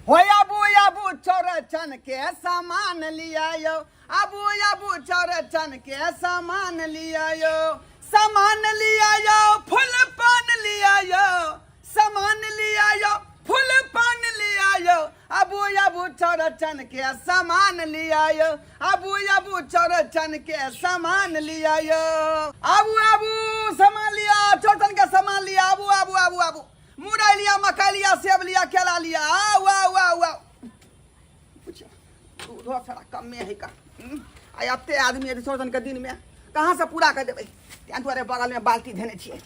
हो आबू आबू चौरचन के सामान लिया यो, आबू आबू चौरचन के सामान लिया यो, सामान लिया यो, फूल पान लिया यो, सामान लिया यो, फूल पान लिया यो, आबू आबू चौरचन के सामान लिया यो, आबू आबू चौरचन के सामान लिया यो, आबू आबू सामान लिया, चौरचन के सामान लिया, आबू आबू आबू आबू मुरई लिया, मकई लिया, सेब लिया, केला लिया, आउ आउ आउ आउ। पूछियो दूधो थोड़ा कमे है का। आ एते आदमी यदि चौरचन के दिन में कहाँ से पूरा कर देबै? तें दुआरे बगल में बाल्टी धेने छियै,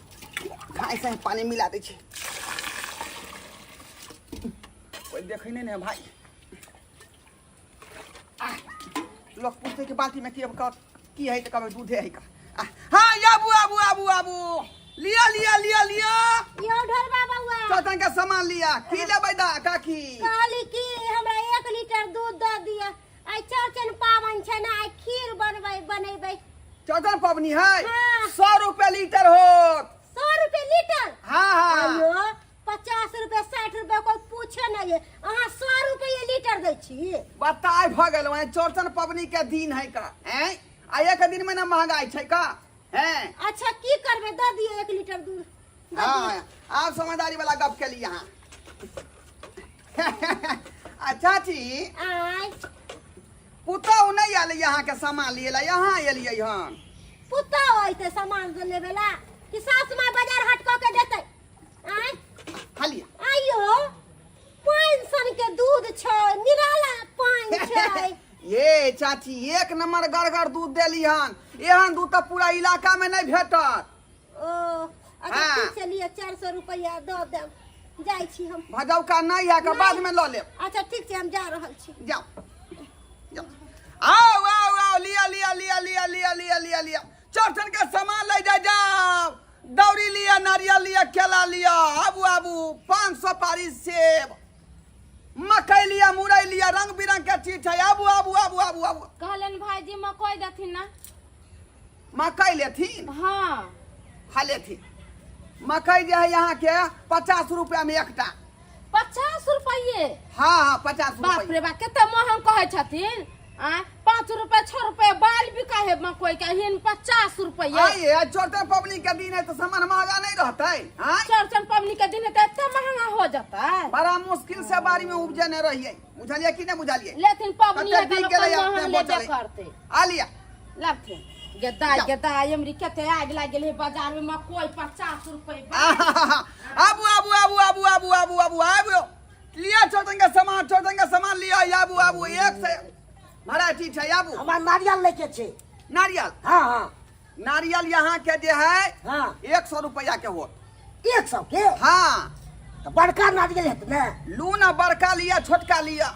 घाइ से पानी मिला दै छियै, कोई देखै नहि ने भाई। आह, लोग पूछते कि बाल्टी में की अब की है, तऽ कहबै दूधे है का। आह, हाँ आबू आबू आबू आबू लिया लिया लिया लिया। यो ढोलबा बउआ, चौथन के सामान लिया। की लेबै दा काकी? कहली कि हमरा 1 लीटर दूध दऽ दिअ, आइ चौरचन पाबनि छै ने, आइ खीर बनबै बनेबै। चौथन पबनी है? हाँ। 100 रुपया लीटर होत। 100 रुपए लीटर? हाँ हाँ। अयो 50 रुपए 60 रुपए कोई पूछे नहीं है, अहाँ 100 रुपए लीटर दै छी। बताय भऽ गेल, वहीं चौरचन पबनी के दिन है का हैं, आ एक दिन में ना महंगाई छै का हैं। अच्छा की करबै, दऽ दिअ 1 लीटर दूध दऽ हाँ दिअ। आप समझदारी वाला गप के लिए यहाँ। आ चाची, आय। पुतहु नहीं आयल यहाँ के सामान लिए ला, यहाँ एलियै हन। पुतहु अयतै सामान लेबे ला कि सास माय बाजार हाट कऽ के देतै? आय। हालिया। आइयो पानि सन के दूध छै, निराला पानि छै। ये चाची एक नंबर गड़गड़ दूध देली हन, एहन दूध तऽ पूरा इलाका में नहीं भेटत। ओ अच्छा। हाँ। ठीक छै, लिअ 400 रुपैआ दऽ देब, जाइ छी हम। भजौका नहीं है के बाद में लऽ लेब। अच्छा ठीक छै, हम जा रहल छी। जाओ जाओ, आओ आओ आओ, लिया लिया लिया लिया लिया लिया लिया लिया, चौरचन के सामान ले जा जाओ, दौरी लिया, नारियल लिया, केला लिया, आबू आबू, 500 पारी सेब, मकई लिया, मुरई लिया, रंग बिरंग के चीज है, आबू आबू आबू आबू आबू। कहलन भाईजी मकई देथिन ना। मकई लेथिन? हाँ। हाँ लेथिन। मकई जे है यहाँ के 50 रुपया में एकटा। 50 रुपये? हाँ हाँ 50 बाप रुपये। रे बाप, कते महंग कहै छथिन। आ 5 रुपये 6 रुपये बाल बिका है मकई के, हिन 50 रुपये। आइए चौरचन पबनी के दिन है तो सामान महंगा नहीं रहता है? हाँ? चौरचन पबनी के दिन है तो इतना महंगा हो जाता है। बड़ा मुश्किल से बाड़ी में उपजने रहिए, बुझलिए कि नहीं बुझलिए? लेकिन पबनी है कते तो बिक गेलै लोग अपने महंग लेबे बचलै। करते। आ लिया। लाबथिन गेदा जाओ। गेदा, एमरी कते आगि लागि गेलै बाजार में मकई 50 रुपये। आबू आबू आबू आबू आबू आबू आबू आबू लिया चौरचन के सामान, चौरचन के सामान लिया, आबू आबू, एक से भराटी छै, आबू। हमरा नारियल लेके छै। नारियल? हाँ हाँ। नारियल यहाँ के जे है हाँ। 100 रुपया के होत। 100 के? हाँ। तो बड़का नारियल हेतै ने? लू ना, बड़का लिया छोटका लिया,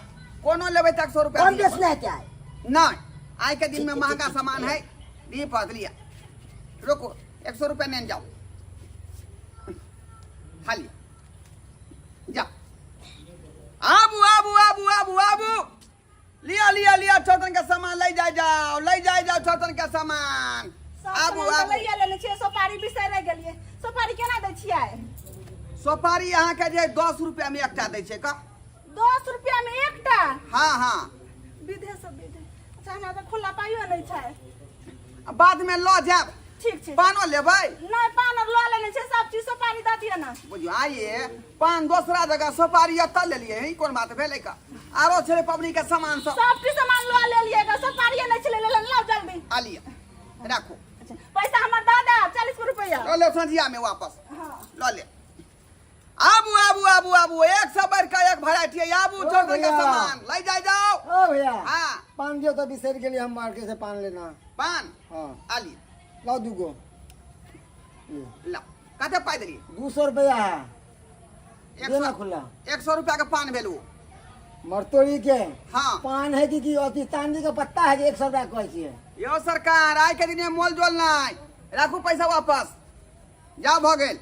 कोनो लेबै तऽ 100 रुपया कम दिअ। बेस नहि हेतै आइ? नहीं, आइ के दिन में ठीक, महंगा ठीक, सामान ठीक। है। दिए पद लिया, रुको 100 रुपया नेने जाओ। हाँ लिया जा, आबू आबू आबू आबू आबू लिया लिया लिया, चौरचन के सामान ले जाए जाओ, ले जाए जाओ चौरचन के सामान। सब आबू सामान तऽ आबू। लैए लेने छियै, सोपारी बिसरि गेलियै। सोपारी केना दै छियै? सोपारी अहाँ के जे 10 रुपया में एकटा दै छै का। 10 रुपया में एकटा? हाँ हाँ। विधे सब विधे। अच्छा हमरा तऽ खुला पाइयो नहि छै। आ बाद में लऽ जायब। ठीक छै। पानो लेबै? नहि, पान आर लऽ लेने छै, सब चीज। सोपारी दऽ दिअ ने। बुझियौ आइए पान दोसरा जगह, सोपारी एतऽ लेलियै, ई कोन बात भेलै का? आरो छलै पबनी के सामान सब। सब चीज सामान लऽ लेलियै ग, सोपारिये नहि छलै लेले। लाउ जल्दी। आ लिअ राखू। अच्छा, पैसा हमर दऽ देब, 40 रुपैआ। लऽ लेब संझिया में वापस। हाँ। लऽ ले। आबू आबू आबू आबू, एक से बढ़ के एक वैरायटी है, आबू ओ चौरचन के भैया। सामान ले जाए जाओ। ओ भैया। हाँ। पान दियो तो बिसरि गेलियै हम, मार्केट से पान लेना। पान? हाँ। आ लिअ। लाओ दूगो। लाओ। कते पाइ देलियै? 200 रुपया है। एक देना सौ खुला। 100 रुपया के पान भेल ओ। मरतोड़ी के। हाँ। पान है कि अथी चांदी के पत्ता है कि 100 रुपया कहै छियै? यो सरकार आइ के दिन में मोल जोल नहीं, राखू पैसा वापस, जाओ भऽ गेल।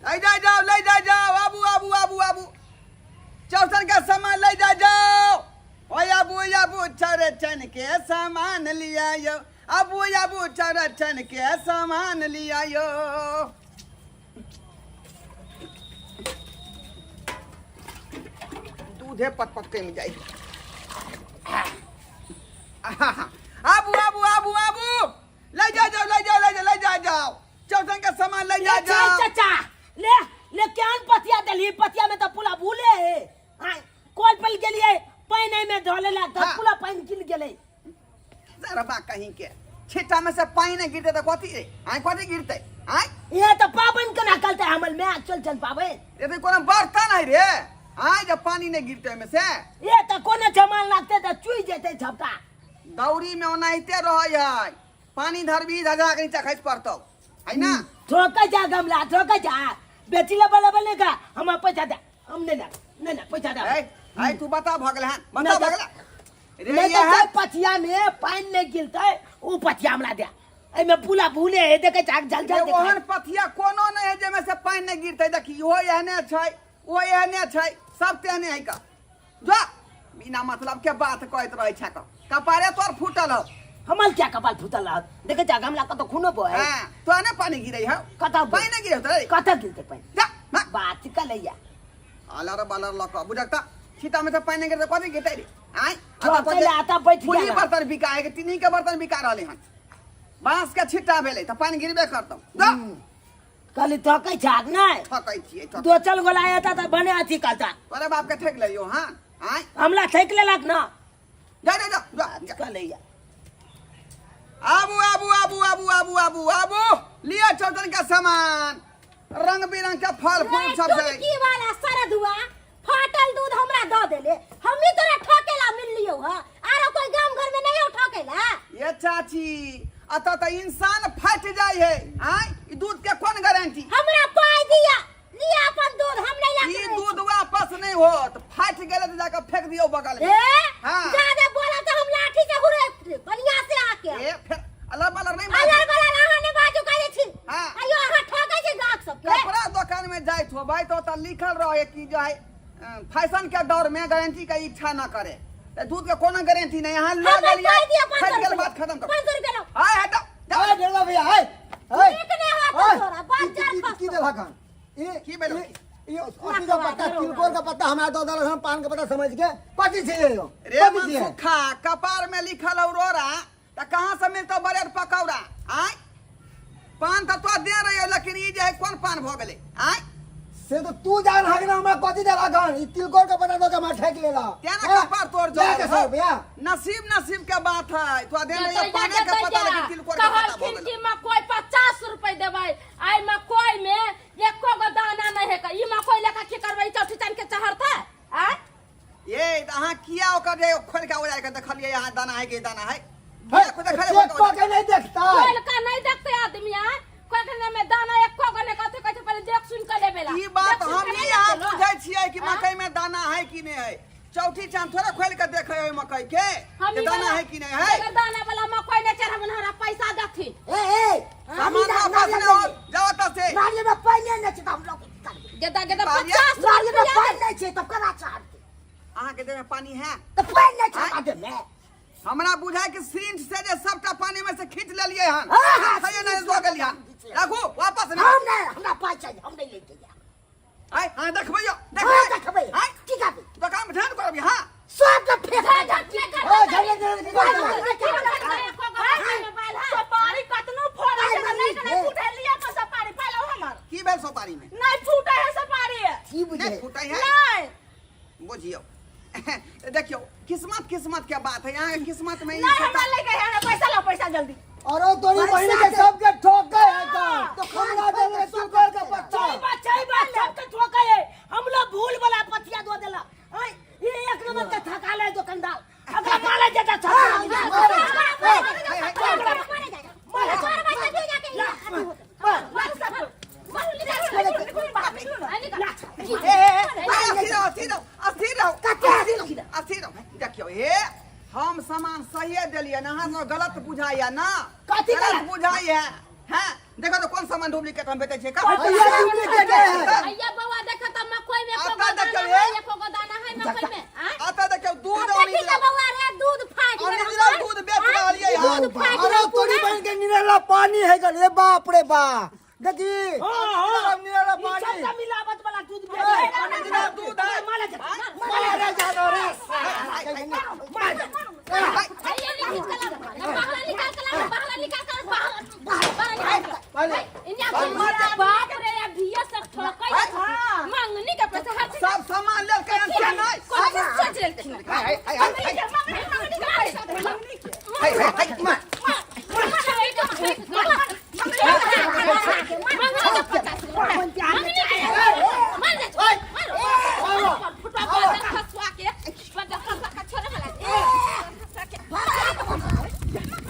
ले जाए जाओ, ले जाए जाओ, आबू आबू आबू आबू, चौरचन के सामान ले जाए जाओ। ओए आबू आबू चौरचन के सामान लिया यो, आबू आबू चौरचन के सामान लिया यो। दूधे पट पट कमि जाइ। आहा, आबू आबू आबू आबू, ले जा जाओ, ले जाओ, ले जाओ, ले जा जाओ, चौथन के सामान ले जा ले चल जाओ। चाचा, ले ले केहन पतिया देली, पतिया में तो पूरा भूले है। आय, कल पल गेलिए पानि में धोले ला तो हाँ। पूरा पानि गिर गेलै। जरबा कहीं के छिट्टा में से पानि नहीं गिरते तो कथी रे? आय कथी गिरते? आय यहाँ तो पाबनि केना करते हमर माय, चल चल पाबनि। ये तो कोनो बर्तन है रे, आय जब पानी नहीं गिरते ओहिमे से। ये तो कोनो जमान लागते तो चुई जेते झपटा। दौरी में ओनाहिते रहै है, पानी धरबी धजा के नीचा खसि पड़तौ है ना। ठोके जा गमला, ठोके जा, बेची ले बला बले का हम पैसा दे, हम नहीं ना नहीं ना पैसा दे। ए आय तू बता भगल हन, बता नहीं तो- भगल रे। नहीं ये तो है जे पथिया में पानि नहीं गिरते उ पथिया हमरा दे, एमे पूरा भूले है, देखे चाक जल जल रे, देखाय। ओहन पथिया कोनो नहीं है जेमे से पानि नहीं गिरते। देखी इहो एहने छै, ओ एहने छै, सब तेहने है का। जा बिना मतलब के बात कहैत रहै छै का, कपारे तोर फूटल हो। हमर क्या कपाल फूटल रहत, देखे चाक हमरा कतौ खूनो बहे। हां, तो ने पानी गिरै है। कतौ पानि नहीं गिरै तोरे? कतौ गिरते पानि? जा, भाग। बात कलैया। अलर बलर लक बुझकता, छिटा में से पानि नहीं गिरते कथी गिरते रे? आय, ठोकै ला आता बैठ फुली गेला। बर्तन बिका है, तिन्ही के बर्तन बिका रहले हन, बांस के छिट्टा भेलै त पानि गिरबे करतौ। जा। कहली ठोकै छाक नै? ठकै छियै, ठकै। दो चल गोला एता त बने अथी करता। तोरे बाप के ठेक लेलियो। हां, आय। हमला ठेक लेलक ना। जा जा जा, जा, जा। कलैया। आबू आबू आबू आबू आबू आबू आबू, लिया चौचन का सामान, रंग बिरंग के फल फूल सब छै। की वाला सरदुआ फाटल दूध हमरा दऽ देले, हमही तोरा ठकेला मिललियौ ह, आरो कोई गाम घर में नहीं हो ठकेला। ये चाची, अतः त इंसान फट जाय है। आय, ई दूध के कोन गारंटी? हमरा पाई दिया, लिया अपन दूध, हम नहीं ई लाके। दूध वापस नहीं होत, फट गेले त जाके फेंक दियौ बगल में। ए, हाँ। ज्यादा बोला तो हम लाठी से हुरे बढ़िया से आके। ए फिर अलग बलर नहीं बाजू। अलर बलर अहाँ नहीं बाजू कहै छी। हाँ। आयो अहाँ ठकै छी गाहक सबके। कपड़ा दुकान में जाइत होबै तो ओतऽ लिखल रहे कि जो है फैशन के दौर में गारंटी के इच्छा न करे, त दूध के कोनो गारंटी नहीं। यहाँ ले हमरा गेलियै, पाई दिया पाँच फटि सौ गेल, रुपया। बात खत्म करू। 500 रुपया लाउ। आय हटाओ, जाओ। हाय ढेला भैया, हाय हाय। नीक नहि होत हाय। तोरा, बात ई- जार ई- खसतौ। की देलक हन? ई की भेलौ? ई अथी का पत्ता, तिलकोर का पत्ता हमरा दऽ देलक हन, पान के पत्ता समझ के। कथी छै यौ? रे कथी छियै? मनसुखा, कपार में लिखल हौ रोड़ा, त कहाँ से मिलतौ ब्रेड पकौड़ा? आय पान त तो दे रही, लेकिन ई जे है कोन पान भ गेलै? आय से तो तू जान हक ना हमरा कथी देलक हन? ई तिलकोर के पत्ता दऽ के हमरा ठकि लेलक। तेना हाँ? कपार तोड़ लए जाओ। के सौ रुपया। नसीब नसीब के बात है, तो दे रही जतैया, पाने के पत्ता, जतैया। लेकिन तिलकोर के पत्ता भ कहलखिन गेलै। कि मकई 50 रुपए देबै, आइ मकई में एको गो दाना नहीं है, ई मकई लेके की करबै? चौठी चान के चढ़तै? आय ये त अहाँ किया ओकर जे खोल के ओजार के देखलियै, अहाँ दाना है के दाना है? हे, किया देखलियै? चेक कऽ के नहीं देखता। खोल के नहीं देखते आदमी। आय खोल के में दाना एको गो नहीं, कथी कहै छै, पहिले देख सुन के लेबे ला। ई बात देख सुन हम के ही नहीं अहाँ लेते लोग। बुझै छियै कि आँय? मकई में दाना है कि नहीं है। चौठी चांद थोड़े खोल के देखे है मकई के हम कि ई दाना वाला- है कि नहीं है। अगर दाना वाला मकई नहीं चढ़ाबन, हमरा पैसा देथिन। ए ए, सामान वापस नहीं होत, जाओ एतऽ से। नारियल में पानि नहि छै तऽ हम लोग की करबै? गेदा गेदा बालिया- 50 नारियल में रुपया पानि नहि छै तब केना चढ़तै? अहाँ के देह में पानी है? तऽ पानि नहि छै हमरा देह में। हमरा बुझाय कि सिरिंज से जे सबटा पानी में से खींच लेलियै हन। हाँ, हाँ, खाइए नहीं सिरिंज दऽ गेलियै हन। खींच लेलियै। राखू वापस नहीं। हम नहि, हमरा पाइ चाहिए, हम नहि लैके जायब। आय हाँ देखबै यौ, हाँ, देखबै। देखबै। आय की करबै? दोकान में ध्यान करबै। हाँ सबके फेंक ए, झगड़ा झगड़ा की करतै? सुपारी कतनो फोड़ै छै तऽ नहि कने फूटै, लिअ तऽ सुपारी पाइ लाउ हमर। की भेल सुपारी में? नहि फूटै है सुपारी। की बुझै? नहीं फूटै है? नहि। बुझियौ, देखियौ, किस्मत किस्मत के बात है, यहाँ के किस्मत में ई नहि, सबटा हमरा लैके है, हमरा पैसा लाउ, पैसा जल्दी। अरे तोरी बहिन के सबके ठोकै है कन। हमरा देले तिलकोर के पत्ता। सही बात, सही बात, सबके ठोकै है। हम लोग भूल वाला पतिया दो देला। आय, ये एक नंबर के थका ले दुकानदार, अगला माले जेता छा। ए, ए, ए, अस्थिर रहो, अस्थिर रहो, अस्थिर रहो, अस्थिर रहो। देखियौ हे, हम सामान सहिए देलियै ना, अहाँ सब गलत बुझाइया ना। कथी गलत गलत? बुझाइया हैं? देखो तो कौन सामान डुप्लीकेट हम बेचै छियै का? भैया डुप्लीकेट है। भैया बौआ देखा त मकई में एको आता गो देखियौ दाना हे। है, एको गो दाना है मकई में। आय आता देखियौ दूध देखी ओरिजिनल तऽ बौआ रे, दूध फाटि गेल ओरिजिनल हमर। दूध बेच रहलियै हन। दूध फाटि अरे गेल तोरी पूरा। बहिन के निरला पानी है गल। रे बाप रे बाप, देखी हाँ, हाँ। निरला ई पानी। सबटा मिलावट वाला दूध बेच ओरिजिनल दूध है। माले जेता। मारे जा। सब सामान लेलकै हन से नहि कोन सोच लेलखिन हाय हाय हाय हाय हाय हाय हाय मार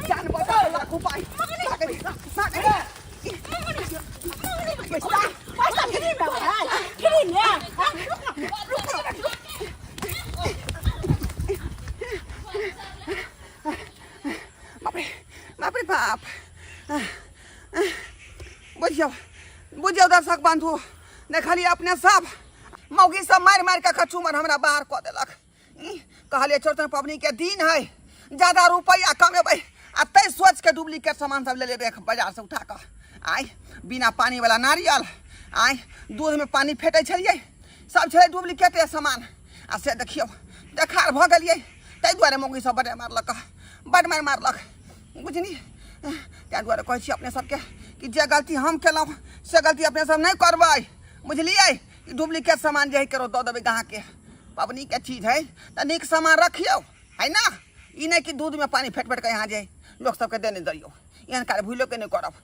जान बचाओ लाख उपाय सागरी सागरी पैसा फ्री में है फ्री में बाप रे बाप रे बाप बुझियौ बुझियौ दर्शक बंधु देखलियै अपने सब मौगी सब मारि मारि कऽ कचूमर हमरा बाहर कऽ देलक ई, कहलियै चौरचन पबनी के दिन है ज्यादा रुपैआ कमेबै आ तै सोच के डुप्लीकेट सामान सब ले लेबै बाजार से उठा कऽ आइ बिना पानी वाला नारियल आइ दूध में पानी फेटै छलियै सब छलै डुप्लीकेटे सामान आ से देखियौ देखार भऽ गेलियै ताहि दुआरे मौगी सब बड्ड मारलक बड्ड मारि मारलक बुझनी ताहि दुआरे कहै छी अपने सबके कि जे गलती हम केलहुँ से गलती अपने सब नहि करबै बुझलियै ई डुप्लीकेट सामान जे है केकरो दऽ देबै ग्राहकके पबनीके चीज है तऽ नीक सामान रखियौ है ना ई नहि कि दूधमे पानि फेट फेट कऽ यहाँ जे लोक सबके देने दैयौ एहन कार्य भूलो के नहि करब।